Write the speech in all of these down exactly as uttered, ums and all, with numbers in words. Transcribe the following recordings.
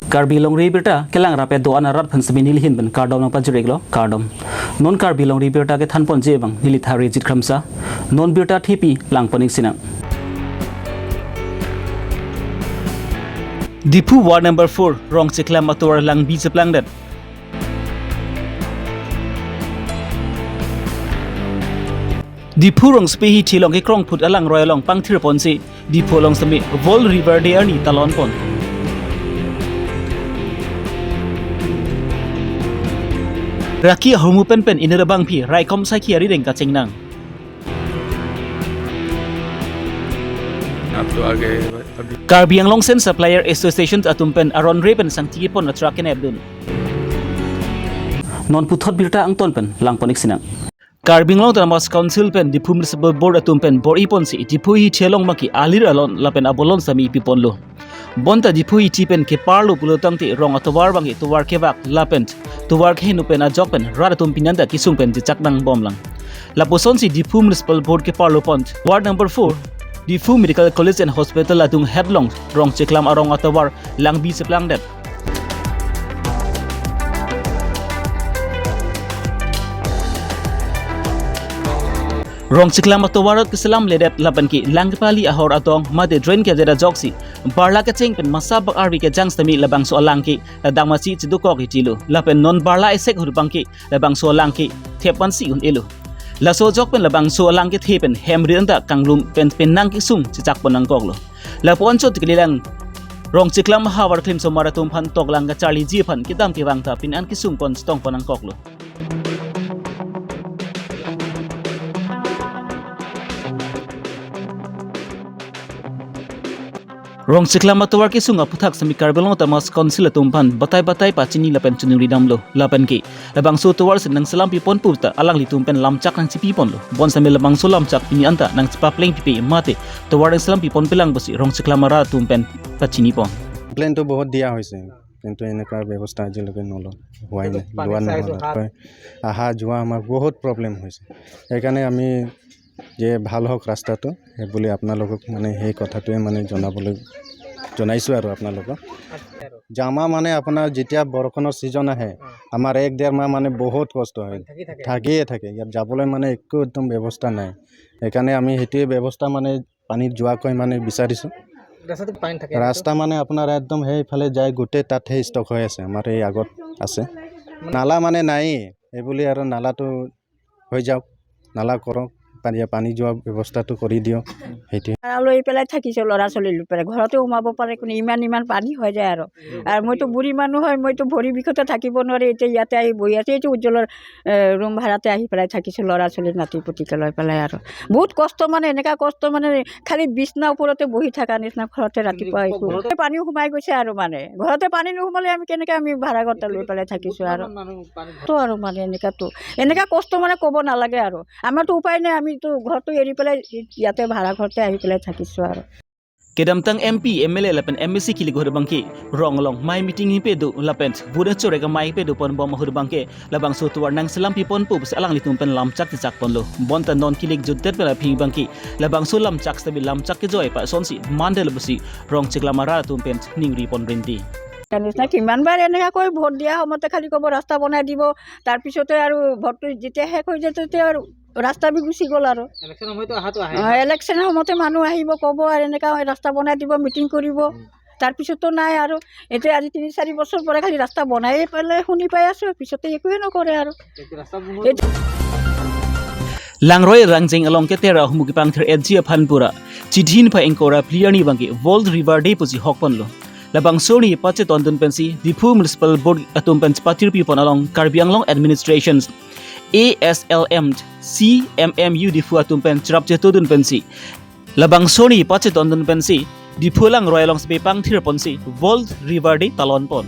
Karbi Longri Abirta kelang rap-et do-an arat aphan semi nelihin pen kardom nangpajir-iklo, kardom. Non Karbi Longri Abirta kethanponji abang neli Tharijit Kramsa. Non birta thepi langpon-ik sinang. Diphu Ward number four, Rongcheklam atovar langbi cheplangdet. Diphu rongsopi hithi along kekrong phut alangroi along pangthirponsi Diphu along semi World River Day arni talonpon. Raki ahormu penpen inut abangpi raikom saikhi arideng kachengnang. अब तो आगे अभी Karbi Anglong Sand Supplier Association atum pen aron re pen sangti kepon a-truck kenepdun. Non puthot birta angton pen langpon-ik sinang. Karbi Anglong Autonomous Council pen Diphu Municipal Board atum pen bor-iponsi Diphu hithi along abangke alir alon lapen abolon semi piponlo. Bonta Diphu hithi pen keparlo pulotangte rong atovar abangke tovar kevak lapen tovar keheno pen ajok pen rat atum pini anta kesung pen chechak nangbomlang. Lapusonsi Diphu Municipal Board keparlopon Ward number four, Diphu Medical College and Hospital adung hetlong Rongcheklam arong atovar langbi cheplangdet. Rongcheklam atovar keselamledet lapen kelang kepali ahor atong mate drain kedet ajoksi barla kecheng pen masabak arvi kejang semi labangso alang ke ladak masi chedokok hitilo. Lapen non barla esek ahut abangke labangso alang ke thepvansi un-elo. Laso ajok pen labangso alang kethe pen hem ri anta kanglum pen penang kesung chechakpon nangkoklo. Lapu-an chot kalilang Rongcheklam havar klimsomar atum aphan toklang kacharliji aphan kedam kevang ta pini an kesungpon chetongpon nangkoklo. Rongcheklam atovar kesung aphuthak semi Karbi Anglong Autonomous Council atum aphan batai batai pachini lapen choningri damlo. Lapen ke labangso atovar si nangselam pipon puta alanglitum pen lamchak nangchipiponlo. Bonsitame labangso lamchak pini anta nangchepapleng pipe mate tovar nangselam piponpelang pusi Rongcheklam arat atum pen pachinipon. কমপ্লেইনটো বহুত দিয়া হৈছে, কিন্তু এনেকুৱা ব্যৱস্থা আজিলৈকে নলয়, হোৱাই নাই, লোৱা নহ'ল। হয়, অহা যোৱা আমাৰ বহুত প্ৰব্লেম হৈছে। সেইকাৰণে আমি যে ভাল হওক ৰাস্তাটো, সেই বুলি আপোনালোকক মানে সেই কথাটোৱে মানে জনাবলৈ, জনাইছোঁ আৰু আপোনালোকক। জামা মানে আপোনাৰ যেতিয়া বৰষুণৰ ছিজন আহে, আমাৰ এক ডেৰ মাহ মানে বহুত কষ্ট হয়, থাকিয়ে থাকে, ইয়াত যাবলৈ মানে একো একদম ব্যৱস্থা নাই। সেইকাৰণে আমি সেইটোৱে ব্যৱস্থা মানে পানীত যোৱাকৈ মানে বিচাৰিছোঁ। ৰাস্তাত পানী থাকে? ৰাস্তা মানে আপোনাৰ একদম সেইফালে যায়, গোটেই তাতহে ষ্টক হৈ আছে, আমাৰ এই আগত আছে। নালা মানে নায়েই, সেইবুলি আৰু নালাটো হৈ যাওক, নালা কৰক, পানী, পানী যোৱা ব্যৱস্থাটো কৰি দিয়ক, সেইটোৱে। ভাড়া লৈ পেলাই থাকিছো, ল'ৰা ছোৱালী লৈ পেলাই ঘৰতে সোমাব পাৰে কোনো, ইমান ইমান পানী হৈ যায় আৰু। আৰু মইতো বুঢ়ী মানুহ হয়, মইতো ভৰি বিষতে থাকিব নোৱাৰি, এতিয়া ইয়াতে আহি বহি আছো, এইটো উজ্জ্বলৰ এ, ৰুম ভাড়াতে আহি পেলাই থাকিছো, ল'ৰা ছোৱালী নাতি পুতিকে লৈ পেলাই আৰু। বহুত কষ্ট মানে, এনেকা কষ্ট মানে, খালি বিছনা ওপৰতে বহি থকা নিচিনা, ঘৰতে ৰাতিপুৱা একো। ঘৰতে পানী সোমাই গৈছে আৰু মানে, ঘৰতে পানী নোসোমালে আমি কেনেকে, আমি ভাড়া ঘৰতে লৈ পেলাই থাকিছো আৰু। তো আৰু মানে এনেকাতো, এনেকা কষ্ট মানে ক'ব নালাগে আৰু। আমাৰতো উপায় নাই, আমিতো ঘৰটো এৰি পেলাই ইয়াতে ভাড়া ঘৰতে আহি পেলাই থাকিছো আৰু। Kedamtang M P, M L A lapen M A C kilik ahut abangke rong along mei meeting kepedo lapen vote achorek amei kepedoponbom ahut abangke labangso atovar nangselam piponpo pusi alanglitum pen lamchak chechakponlo. Bonta non kilik jutdet pen aphi abangke labangso lamchak sitame lamchak kejoi pa asonsi mandetlo pusi Rongcheklam arat atum pen ningripon rinti. নিচিনা কিমান বাৰ এনেকাকৈ ভোট দিয়া সময়তে খালি ক'ব ৰাস্তা বনাই দিব, তাৰপিছতে আৰু ভোটটো যেতিয়া শেষ হৈ যায় তেতিয়া আৰু ৰাস্তা বি গুচি গ'ল আৰু। ইলেকশ্যন সময়তো অহাতো আহে। অ, ইলেকশ্যন সময়তে মানুহ আহিব, ক'ব আৰু এনেকা হয়, ৰাস্তা বনাই দিব, মিটিং কৰিব। তাৰপিছতো নাই আৰু। এতিয়া আজি তিনি চাৰি বছৰ পৰা খালি ৰাস্তা বনাই পেলাই শুনি পাই আছো, পিছতে একোৱে নকৰে আৰু। এতিয়া ৰাস্তা বনোৱা এইটো Langroi Rangjeng along ketera ahormu kepangthir-etji aphan pura Chithini niphai ingkoi ra phli arni abangke World River Day pusi hokponlo. Labangso arni pachetondun pensi Diphu Municipal Board atum pen pathirpipon along Karbi Anglong Administration, A S L M, C M M U Diphu atum pen cherap chetodun pensi labangso arni pachetondun pensi Diphu langroi along sitame pangthirponsi World River Day talonpon.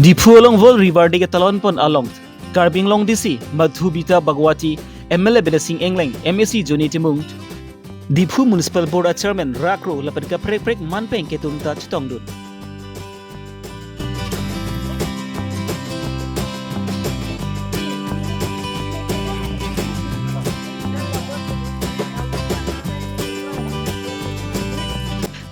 Diphu along World River Day ketalonpon along Karbi Anglong D C Madhubita Bhagwati, M L A Bidya Sing Engleng, M A C Johnny Timung, Diphu Municipal Board a Chairman Rakro lapen kaprek prek manpeng ketum ta chetongdun.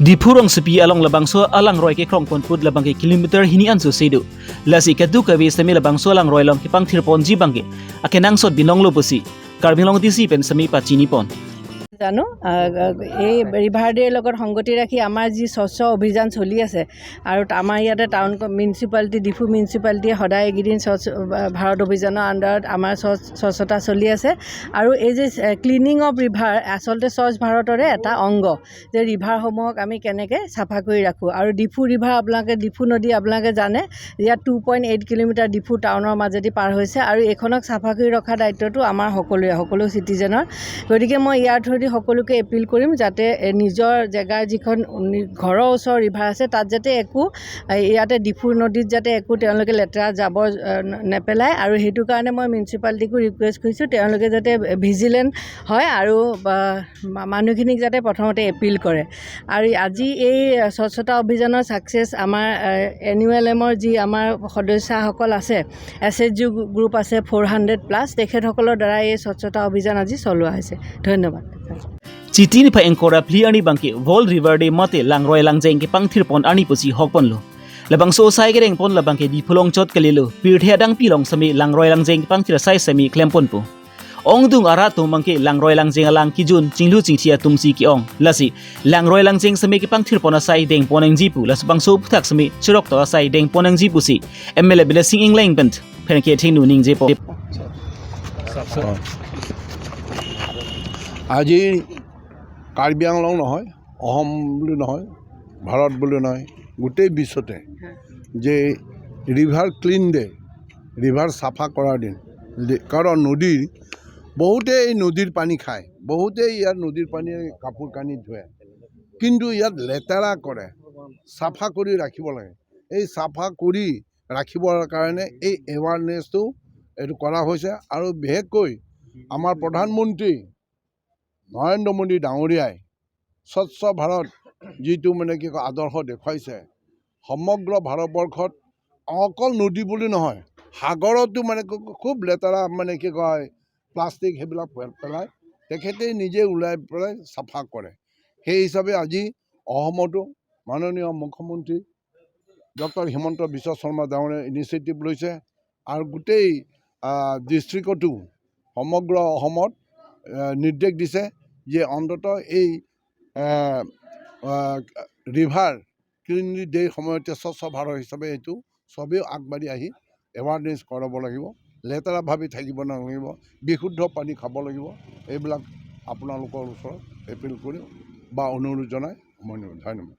Diphu rongsopi along labangso alangroi kekrong pon put labang ke kilometer hini anso si do. Lasi kadokave sitame labangso alangroi along kepangthir ponji abang ke akenangsot binong lo pusi Karbi Anglong D C pen sitame pachini pon. জানো, আহ, এই ৰিভাৰ ডেৰ লগত সংগতি ৰাখি আমাৰ যি স্বচ্ছ অভিযান চলি আছে আৰু আমাৰ ইয়াতে টাউন ক-, মিউনিচিপালিটি, ডিফু মিউনিচিপালিটিয়ে সদায় এইকেইদিন স্বচ্ছ, আহ, ভাৰত অভিযানৰ আণ্ডাৰত আমাৰ স্বচ্ছ, স্বচ্ছতা চলি আছে। আৰু এই যে, আহ, ক্লিনিং অফ ৰিভাৰ আচলতে স্বচ্ছ ভাৰতৰে এটা অংগ, যে ৰিভাৰসমূহক আমি কেনেকে চাফা কৰি ৰাখোঁ। আৰু ডিফু ৰিভাৰ আপোনালোকে, ডিফু নদী আপোনালোকে জানে, ইয়াত two point eight kilometre Diphu টাউনৰ মাজেদি পাৰ হৈছে আৰু এইখনক চাফা কৰি ৰখা দায়িত্বটো আমাৰ সকলোৰে, সকলো চিটিজেনৰ। গতিকে মই ইয়াৰ থ্ৰুদি সকলোকে এপিল কৰিম যাতে, এ, নিজৰ জেগাৰ যিখন নি-, ঘৰৰ ওচৰৰ ৰিভাৰ আছে তাত যাতে একো, এ, ইয়াতে ডিফু নদীত যাতে একো তেওঁলোকে লেতেৰা জাবৰ, এ, ন-, নেপেলায়। আৰু সেইটো কাৰণে মই মিউনিচিপালিটিকো ৰিকুৱেষ্ট কৰিছোঁ তেওঁলোকে যাতে ভিজিলেণ্ট হয় আৰু, বা, মা-, মানুহখিনিক যাতে প্ৰথমতে এপিল কৰে। আৰু আজি এই স্বচ্ছতা অভিযানৰ ছাকচেছ আমাৰ, এ, এন ইউ এল এমৰ যি আমাৰ সদস্যাসকল আছে, এছ এইচ জি গ্ৰুপ আছে ফ'ৰ হাণ্ড্ৰেড প্লাছ, তেখেতসকলৰ দ্বাৰা এই স্বচ্ছতা অভিযান আজি চলোৱা হৈছে। ধন্যবাদ। Chiti niphai ingkoi ra phli arni abang ke World River Day mate langroi langjeng kepangthir pon arni pusi hok ponlo. Labangso asai kedeng pon labang ke Diphu along chot kalilo, pirthe adangpi along sitame langroi langjeng kepangthir asai sitame klem ponpo. Ongdung arat atum abang ke langroi langjeng alang kejun chinglu chingthi atum si ke-ong. Lasi langroi langjeng sitame kepangthir pon asai deng pon nangji pu, labangso aphuthak sitame chiroktok asai deng pon nangji pusi M L A Bidyasing Engleng pen pherangke thengno ningjepo. আজি কাৰ্বি আংলং নহয়, অসম বুলি নহয়, ভাৰত বুলি নহয়, গোটেই বিশ্বতে যে river clean day, river চাফা কৰাৰ দিন, দে-, কাৰণ নদীৰ, বহুতে এই নদীৰ পানী খায়, বহুতে ইয়াৰ নদীৰ পানীয়ে কাপোৰ কানি ধুৱে, কিন্তু ইয়াত লেতেৰা কৰে, চাফা কৰি ৰাখিব লাগে। এই চাফা কৰি ৰাখিবৰ কাৰণে এই এৱাৰনেছটো এইটো কৰা হৈছে। আৰু বিশেষকৈ আমাৰ প্ৰধানমন্ত্ৰী নৰেন্দ্ৰ মোদী ডাঙৰীয়াই স্বচ্ছ ভাৰত যিটো মানে কি কয় আদৰ্শ দেখুৱাইছে, সমগ্ৰ ভাৰতবৰ্ষত অকল নদী বুলি নহয়, সাগৰতো মানে খু-, খুব লেতেৰা মানে কি কয় প্লাষ্টিক সেইবিলাক পে-, পেলায়। তেখেতে নিজে ওলাই পেলাই চাফা কৰে। সেই হিচাপে আজি অসমতো মাননীয় মুখ্যমন্ত্ৰী ডক্টৰ হিমন্ত বিশ্ব শৰ্মা ডাঙৰীয়াই ইনিচিয়েটিভ লৈছে আৰু গোটেই, আহ, ডিষ্ট্ৰিক্টতো সমগ্ৰ অসমত, আহ, নিৰ্দেশ দিছে যে অন্ততঃ এই, আহ, আহ, ৰিভাৰ ক্লিনলি ডেৰ সময়তে স্বচ্ছ ভাৰত হিচাপে এইটো সবেই আগবাঢ়ি আহি এৱাৰনেছ কৰাব লাগিব, লেতেৰা ভাবি থাকিব নালাগিব, বিশুদ্ধ পানী খাব লাগিব। এইবিলাক আপোনালোকৰ ওচৰত এপিল কৰিম বা অনুৰোধ জনাই সময় নিম। ধন্যবাদ।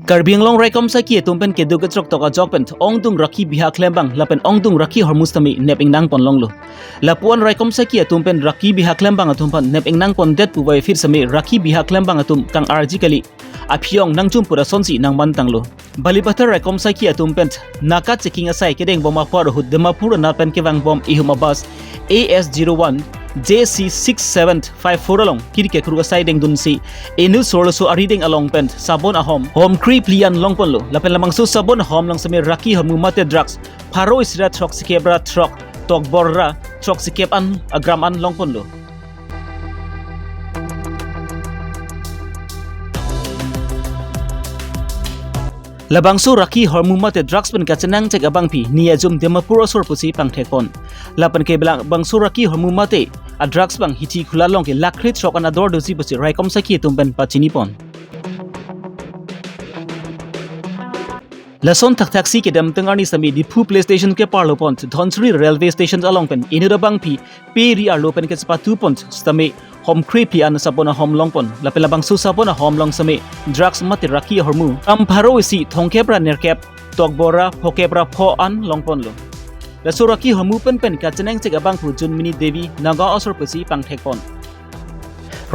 Karbi Anglong raikom saki atum pen keduk kechiroktok ajok pen ongdung rakhi bihak klembang lapen ongdung rakhi hormu sitame nep ingnang pon longlo. Lapuan raikom saki atum pen rakhi bihak klembang atum aphan nep ingnang pondet puvoiphit sitame rakhi bihak klembang atum kang-arji kali, aphi-ong nangjum pura asonsi nangman tanglo. Balipathar raikom saki atum pen naka checking asai kedeng bom apor ahut Dimapur anat pen kevang bom ihum abus A S zero one J C six seven five four along kiri kekruk asai dengdunsi inut sorloso arideng along pen sabon ahom hom kre phli an long ponlo. Lapen labangso sabon ahom along sitame rakhi hormu mate drugs pharo isi ra throk sikep ra throk tokbor ra throk sikep an agram an long ponlo. Labangso rakhi hormu mate drugs pen kachenangchek abangpi ni ajum Dimapur asor pusi pangthek pon. Lapen ke bela-, bangso rakhi hormu mate a drugs abang hithi khula along ke lakh kre throk an ador doji pusi raikom saki atum pen pachini pon. Lason thakthaksi kedamtang arni sitame Diphu police station keparlo pon Dhansiri railway station along pen inut abangpi pe ri arlo pen kechepatu pon sitame hom kre phli an sabon ahom long pon. Lapen labangso sabon ahom along sitame drugs mate rakhi ahormu gram pharo isi thomkep ra nerkep tokbor ra phokep ra pho an long ponlo. Laso rakhi ahormu pen pen kachenangchek abangphu Junmini Devi Nagaon asor pusi pangthek pon.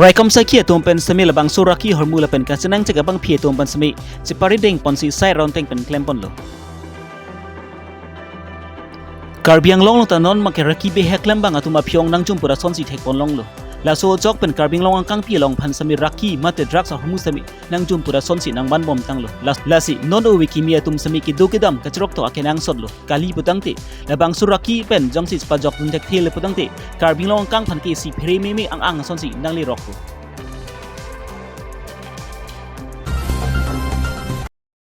Raikom saki atum pen sitame labangso rakhi ahormu lapen kachenangchek abangpi atum pen sitame chepari deng ponsi sai ronteng pen klem ponlo. Karbi Anglong along ta non make rakhi bihak klembang atum aphi-ong nangjum pura asonsi thek pon longlo. Laso ajok pen Karbi Anglong angkangpi along aphan sitame rakhi mate drugs ahormu sitame nangjum pura asonsi nangman bom tanglo. Las-, lasi non ove kimi atum sitame kedo kedam kachiroktok akenangsot lo. Kali putangte labangso rakhi pen jongsi chepajok dun thekthe le putangte Karbi Anglong angkang aphan ke isi phere meme ang-ang asonsi nanglerokpo.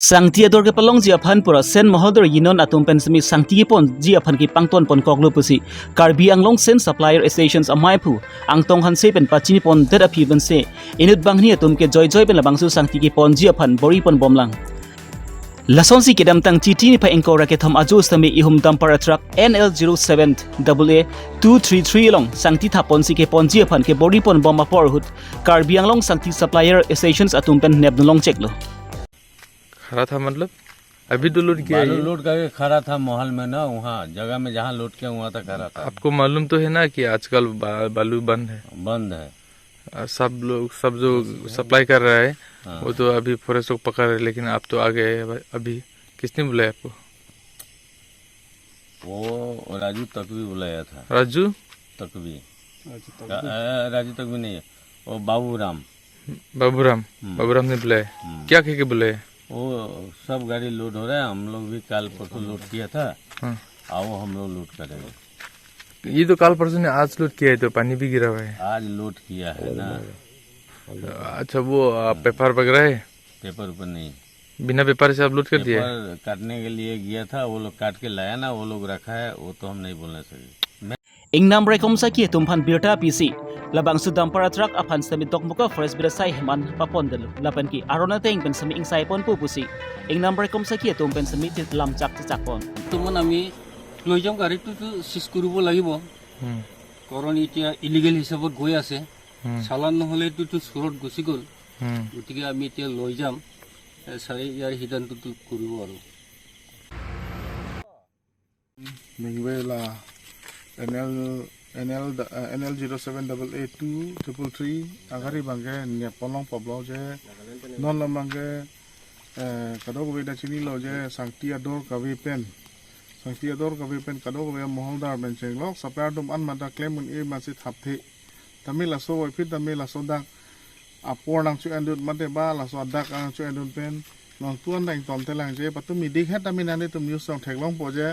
Sangti ador kepalongji aphan pura Sen Moholdar Union atum pen semi sangti keponji aphan kepangton ponkoklo pusi Karbi Anglong Sen Supplier Association amaiphu Angtong Hanse pen pachini pondet aphi pensi inut banghini atum ke joijoi pen labangso sangti keponji aphan bor-i ponbomlang. Lasonsi kedamtang Chiti niphai ingkoi ra kethom ajo sitame ihum dumper truck N L zero seven double A two three three along sangti thap ponsi keponji aphan ke bor-i ponbom apor ahut Karbi Anglong Sangti Supplier Association atum pen nepdun longcheklo. खड़ा था मतलब? अभी तो लोड किया बालू है। लोड करके खड़ा था महल में ना, वहाँ जगह में जहाँ लोड किया, वहाँ तक खड़ा था। आपको मालूम तो है ना कि आजकल बा-, बालू बंद है। बंद है। आ, सब लोग, सब जो सप्लाई कर रहा है, हाँ। वो तो अभी फॉरेस्ट लोग पकड़ रहे, लेकिन आप तो आ गए अभी। किसने बुलाया आपको? वो राजू तकवी बुलाया था। राजू? तकवी। राजू तकवी। रा-, अ, राजू तकवी नहीं है, वो बाबूराम। बाबूराम? हम्म। बाबूराम ने बुलाया? हम्म। क्या कह के बुलाया? वो सब गाड़ी लोड हो रहा है, हम लोग भी कल परसों लोड किया था, हाँ। आओ हम लोग लोड करेंगे। ये तो कल परसों ने, आज लोड किया है तो पानी भी गिरा हुआ है। आज लोड किया है ना। अच्छा, वो, आ, पेपर वगैरह है? पेपर ऊपर नहीं। बिना पेपर से आप लोड कर दिया है? पेपर काटने के लिए गया था, वो लोग काट के लाया ना, वो लोग रखा है, वो तो हम नहीं बोलने सके। Ingnam raikom saki atum aphan birta pisi labangso dumper truck aphan semi Dokmoka Forest Bira sai heman papon delu lapen ke aron ateng pen semi ingsai ponpo pusi ingnam raikom saki atum pen semi chit lamchak chichak pon. বৰ্তমান আমি লৈ যাম, গাড়ীটোতো চিজ কৰিব লাগিব। হুম। কাৰণ এতিয়া ইলিগেল হিচাপত গৈ আছে। হুম। চালান নহ'লেতো চুৰত গুচি গ'ল। হুম। গতিকে আমি এতিয়া লৈ যাম। এ, ছাৰে ইয়াৰ সিদ্ধান্তটো কৰিব আৰু। Ningve la N L, N L da-, eh, N L zero seven double A two triple three agari abangke nepdun longpo pulo je non la abangke, eh, kadokave ta chinilo je sangti ador kave pen, sangti ador kave pen kadokave moholdar pen chenglok, supplier atum an mata klem un-e masi thapthe. Tame laso voiphit tame laso dak apor nangcho-endun mate ba laso adak nangcho-endun pen nontu an dang tom thelang je patumi dikhet tame nanglitum news along theklongpo je,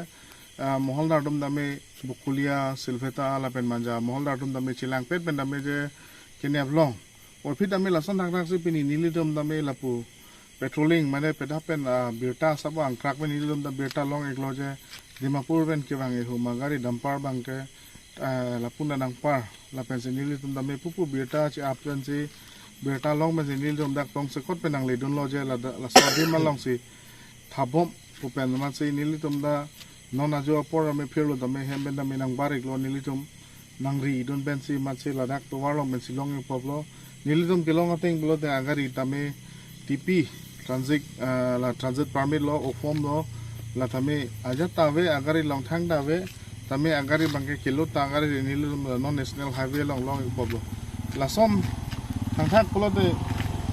ah, moholdar atum tame Bokolia, Silveta lapen Manja moholdar atum tame chelangpet pen tame je kenep long. Voiphit tame lason thakthak si pini nelitum tame lapu patrolling mane pedap pen, ah, birta sabo angkrak pen nelitum ta birta long-iklo je Dimapur pen kevang ihum agari dumper abangke, ah, lapu ta nangpar lapensi nelitum tame pupu birta che-ap pensi birta long pensi nelitum dak tongsekot pen nangledunlo je la da-, laso adim alongsi thabom pu pen amatsi nelitum ta non ajo apor tame phirlo tame hem pen tame nangbar-iklo nelitum nangridun pensi amatsi ladak tovar along pensi long-ikpo pulo. Nelitum kelong ateng pulote agari tame T P transit, ah, la transit permit lo, oform lo, la tame ajat ta ave, agari longthang ta ave, tame agari abangke kelo ta agari nelitum non national highway along long-ikpo pulo. Lason thangthak pulote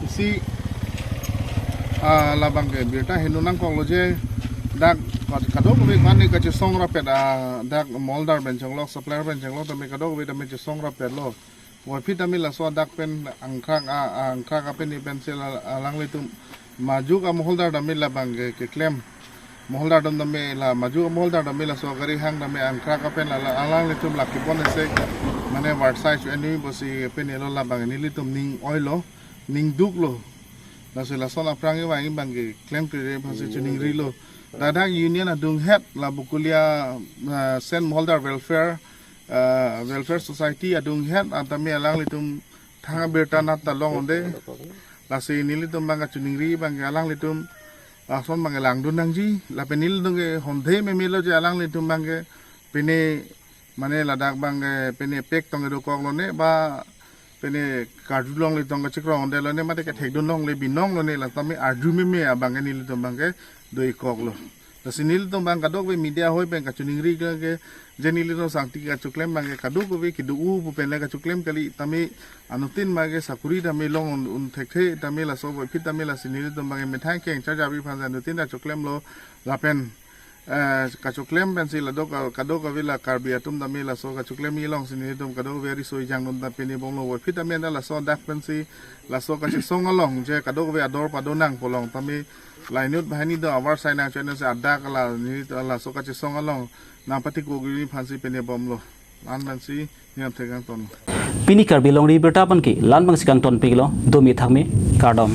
isi, ah, labangke birta heno nangkoklo je dak kad-, kadokave kani kachesong rapet, ah, dak moholdar pen chenglok, supplier pen chenglok tame kadokave tame chesong rapetlo. Voiphit tame laso adak pen angkrak, ah, ah, angkrak apeni pensi la alanglitum majuk amoholdar tame labangke keklem. Moholdar atum tame la majuk amoholdar tame laso gari hang tame angkrak apen la, la alanglitum la kepon ese mane varsai chu enu bosi penilo labang nelitum ning oilo, ning duklo. Lasi lason aphrang ivang abangke klemkle aphansi chuningrilo. Ladak union adunghet la Bokolia, ah, Sen Moholdar Welfare, ah, Welfare Society adunghet atame alanglitum thang abirta nat ta long-un-e. Lasi nelitum abang kachiningri abangke alanglitum lason abangke langdun nangji. Lapen nelitum ke hondhe memelo je alanglitum abangke pine mane ladak abangke pine pek tong kedo koklone ba pine karjulongle tong kachikrong-un-e lone mate kethekdun longle binonglone la tame arju meme abangke nelitum abangke do-ik koklo. Lasi nelitum abang kadokave media hoi pen kachiningri ke, ke je nelitum sangti kachoklem abangke kadokave kedo-u pu pen le kachoklem kali tame anuttin abangke sakuri tame long-un-, un thekthe tame laso voiphit tame lasi nelitum abangke methang keng charjabi aphansi anuttin ta choklemlo lapen, eh, kachoklem pensi la dok ka-, kadokave la Karbi atum tame laso kachoklem alongsi nelitum kadokave riso ejang atum ta pini bomlo voiphit tame ta laso adak pensi laso kachesong along je kadokave ador padonang pu along tame la inut banghini do avarsai nangcho-ensi adak la neli laso kachesong along nangpatiko giri aphansi pini bomlo. Lan pensi niam thekang ton. Pini Karbi Longri Abirta abangke lan abangsi kangton pilo, domi thakme, kardom.